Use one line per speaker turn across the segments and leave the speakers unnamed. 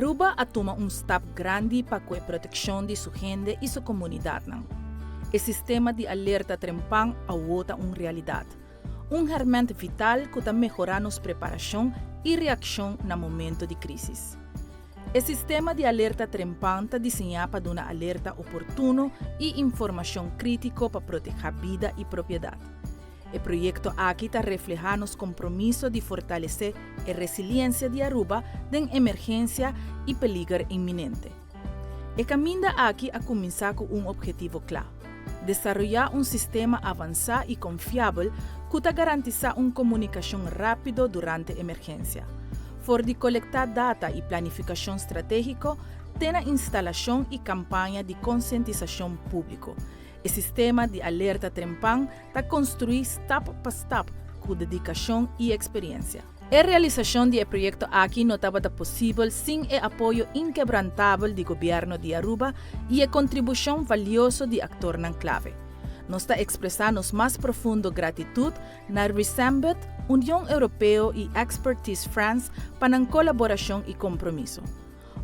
Aruba a tuma un stap grandi pa cu e proteccion di su hende y su comunidadnan. E sistema di alerta trempan awo ta un realidad. Un herment vital cu ta mehora nos preparacion y reaccion na momento di crisis. E sistema di alerta trempan ta diseña pa duna alerta oportuno y informacion critico pa proteha bida y propiedad. E proyecto aki ta refleha nos compromiso di fortalece e resiliencia di Aruba den emergencia y peliger inminente. E caminda aki a cuminsa cu un obhetivo cla: desaroya un sistema avansa y confiabel cu ta garantisa un comunicacion rapido durante emergencia. For di colecta data y planificacion strategico, te na instalacion y campaña di concientisacion publico. E sistema di alerta trempan ta construi stap pa stap cu dedicacion y experiencia. E realisacion di e proyecto aki no tabata posibel sin e apoyo inkebrantabel di gobierno di Aruba y e contribucion valioso di actornan clave. Nos ta expresa nos mas profundo gratitud na Resembed, Union Europeo y Expertise France pa nan colaboracion y compromiso.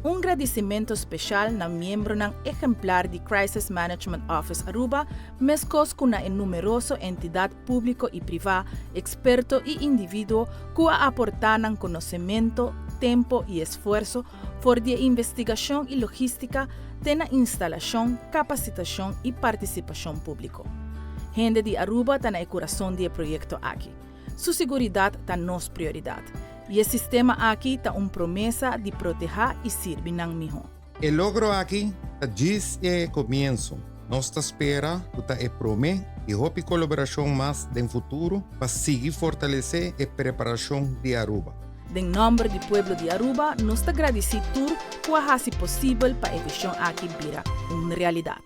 Un gradicimento special na miembronan ehemplar di Crisis Management Office Aruba, mescos cu na numeroso entidad publico y priva, experto y individuo cu a aporta nan conocemento, tempo y esfuerso for di investigacion y logistica te na instalacion, capacitacion y participacion publico. Hende di Aruba ta na e curason di e proyecto aki. Su seguridad ta nos prioridad. Y e sistema aki ta un promesa di proteha y sirbi nan miho.
E logro aki ta djis e comienso. Nos ta spera cu ta e prome di hopi colaboracion mas den futuro pa sigui fortalece e preparacion di Aruba.
Den nomber di pueblo di Aruba, nos ta gradici tur cu a haci posibel pa e vision aki bira un realidad.